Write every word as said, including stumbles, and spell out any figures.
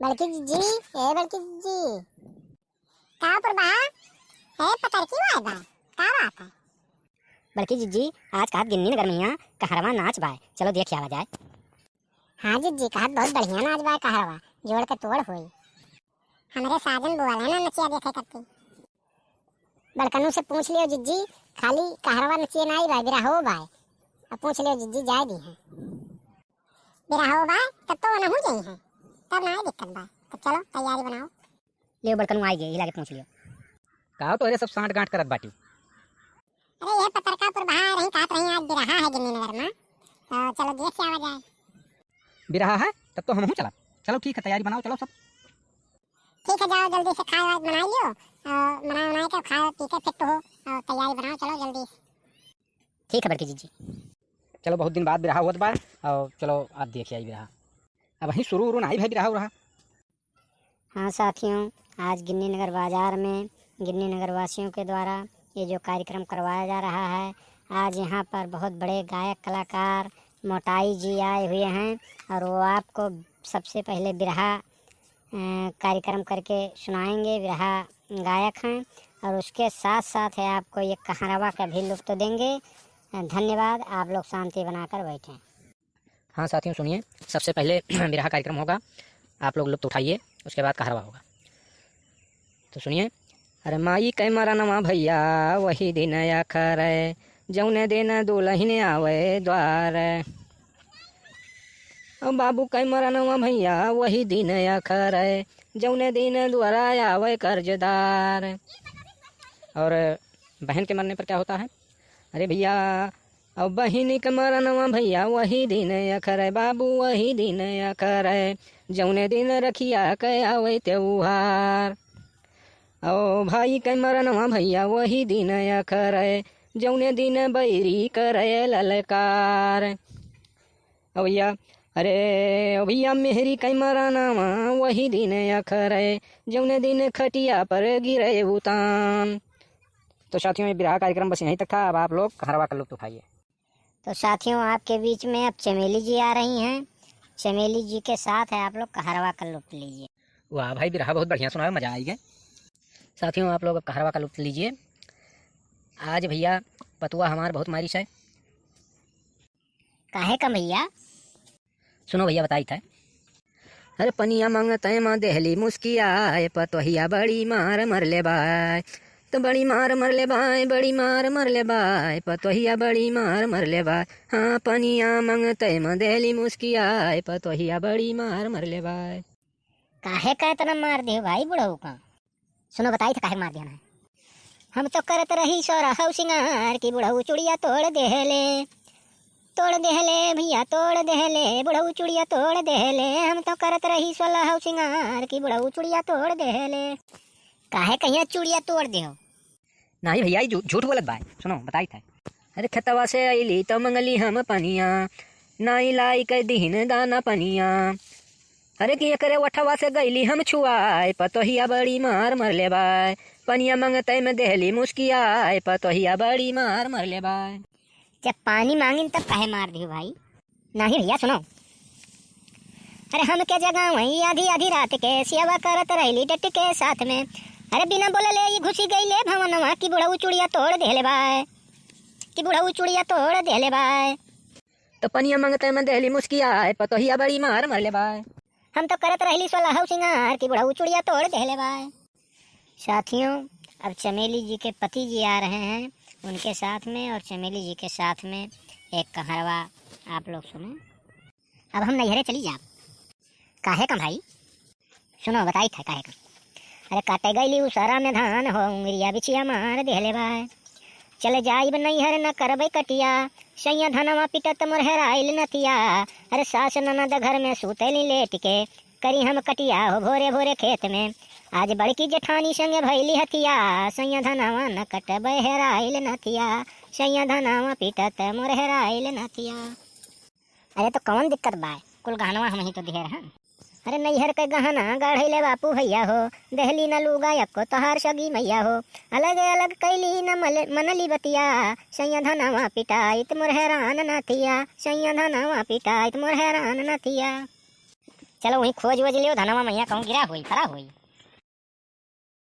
बड़की जिज्जी, ए बड़की जिज्जी। का पुरबा? ए पतरकी वाय बा, का बात है? बड़की जिज्जी, आज कहत गिन्नी नगर में यहाँ कहरवा नाच बाय, चलो देख आवा जाए। हाँ जिज्जी, कहत बहुत बढ़िया नाच बाय कहरवा, जोड़ के तोड़ होई। हमरे साजन बुआ लेना नचिया देखे करती। बड़कनू से पूछ लियो जिज्जी, खाली कहरवा नचिए नाई बाय, बिरहो बाय। अब पूछ लियो जिज्जी, जाए दी हैं। बिरहो बाय, तब तो वनहू जाई हैं, तब नाई दिक्कत बाय। तब चलो तैयारी बनाओ। लियो बड़कनू आई गए, हिला के पूछ लियो। का हो तोहरे सब सांठ गांठ करत बाटी? अरे ये पतरका पुरबा रही, कहत रही आज बिरहा है गिन्नी नगर में, तो चलो देख आवा जाए। बिरहा है, तब तो हमहू चलब। चलो ठीक है, तैयारी बनाओ, चलो सब। ठीक है, जाओ जल्दी से खाए वाए बनाई लियो, अ, बनाए बनाए के खाए पी के फिट हो, अ, तैयारी बनाओ, चलो जल्दी। ठीक है बड़की जिज्जी। चलो बहुत दिन बाद बिरहा होत बा, और चलो आज देख आई बिरहा। अब वहीं शुरू उरू नाई भाई बिरहा उरहा। हाँ साथियों, आज गिन्नी नगर बाजार में गिन्नी नगर वासियों के द्वारा ये जो कार्यक्रम करवाया जा रहा है, आज यहाँ पर बहुत बड़े गायक कलाकार मोटाई जी आए हुए हैं और वो आपको सबसे पहले बिरहा, अ, कार्यक्रम करके सुनाएंगे। बिरहा गायक हैं और उसके साथ साथ है आपको ये कहरवा का भी लुत्फ देंगे। अ, धन्यवाद। आप लोग शांति बनाकर बैठें। हाँ साथियों सुनिए, सबसे पहले बिरहा कार्यक्रम होगा, आप लोग लुत्फ उठाइए, उसके बाद कहरवा होगा। तो सुनिए। अरे माई कै मरनवा भैया वही दिन अखरै, जौने दिन दुलहिन आवै द्वार। और बाबू कै मरनवा भैया वही दिन अखरै, जौने दिन द्वारा आवै कर्जदार। और बहन के मरने पर क्या होता है? अरे भैया, और बहिनी के मरनवा भैया वही दिन अखरै, बाबू वही दिन अखरै, जौने दिन रखिया के आवै त्योहार। ओ भाई के मरनवा भैया वही दिन अखरै, जौने दिन बैरी करै ललकार। ओ भैया, अरे ओ भैया मेहरी के मरनवा वही दिन अखरै, जौने दिन खटिया पर गिरै उतान। तो साथियों, ये बिरहा कार्यक्रम बस यहीं तक था। अब आप लोग कहरवा का लुत्फ उठाइए। तो साथियों, आपके बीच में अब चमेली जी आ रही हैं। चमेली जी के साथ है, आप लोग कहरवा का लुत्फ लीजिए। वाह भाई, बिरहा बहुत बढ़िया सुनाए, मजा आई गए। साथियों, आप लोग अब कहरवा का लुत्फ लीजिए। आज भैया पतुआ हमार बहुत मारिस है। काहे का भैया? सुनो भैया, बताइत है। अरे पनिया मांगतै मा देहली मुस्कियाय, पतोहिया बड़ी मार मरले बाय। तो बड़ी मार मरले बाय, बड़ी मार मरले बाय, पतोहिया बड़ी मार मरले बाय। हाँ, पनिया मांगतै मा देहली मुस्कियाय, पतोहिया बड़ी मार मरले बाय। काहे का इतना मार दिहो भाई बुढ़ऊ का? सुनो, बताइत है काहे मार दिहन है। हम तो करत रही सोरहौ सिंगार कि बुढ़ऊ चुड़िया तोड़ देहले, तोड़ देहले भैया, तोड़ देहले, बुढ़ऊ चुड़िया तोड़ देहले। हम तो करत रही सोरहौ सिंगार कि बुढ़ऊ चुड़िया तोड़ देहले। काहे कहिया चुड़िया तोड़ देहो? नाहीं भैया, ई झू-, झूठ बोलत बाय। सुनो, बताइत है। अरे खेतवा से अइली तो मंगली हम पनिया, नाई लाई के दिहिन दाना पनिया। अरे कि एकरे ओठवा से गइली हम छुआय, पतोहिया बड़ी मार मरले बाय। पनिया मांगतै मा देहली मुस्कियाय, पतोहिया बड़ी मार मरले बाय। जब पानी मांगिन तब काहे मार दिहो भाई? नाहीं भैया, सुनो। अरे हमके जगावै आधी आधी रात के, सेवा करत रहली डट के साथ में। अरे बिना बोलले ई घुसी गइले भवनवा कि बुढ़ऊ चुड़िया तोड़ देहले बाय, कि बुढ़ऊ चुड़िया तोड़ देहले बाय। तो पनिया मांगतै मा देहली मुस्कियाय, पतोहिया बड़ी मार मरले बाय। हम तो करत रहली सोरहौ सिंगार कि बुढ़ऊ चुड़िया तोड़ देहले बाय। साथियों, अब चमेली जी के पति जी आ रहे हैं, उनके साथ में और चमेली जी के साथ में एक कहरवा आप लोग सुने। अब हम नैहरे चली जाब। काहे का भाई? सुनो, बताइत है काहे का। अरे काटे गइली उसरा में धान हो, उंगरिया बिछिया मार देहले बाय। चले जाइब नैहर न करबै कटिया, सैया धनवा पिटत मोर हेराइल नथिया। अरे सास ननद घर में सूतेली लेट के, करी हम कटिया हो भोरे भोरे खेत में। आज बड़की जेठानी संगे भइली हथिया, सैया धनवा न कटबै हेराइल नथिया, सैया धनवा पिटत मोर हेराइल नथिया। अरे तो कौन दिक्कत बाय, कुल गहनवा हमहीं तो दिहे रहन। अरे नैहर के गहना गढ़ैले बापू भैया हो, देहली न लूगा एको तोहार सगी मैया हो। अलग अलग कैली न मल-, मनली बतिया, सैया धनवा पिटाइत मोर हेरान नथिया, सैया धनवा पिटाइत मोर हेरान नथिया। चलो वहीं खोज वोज लियो धनवा मइया कहूँ गिरा होई, परा होई।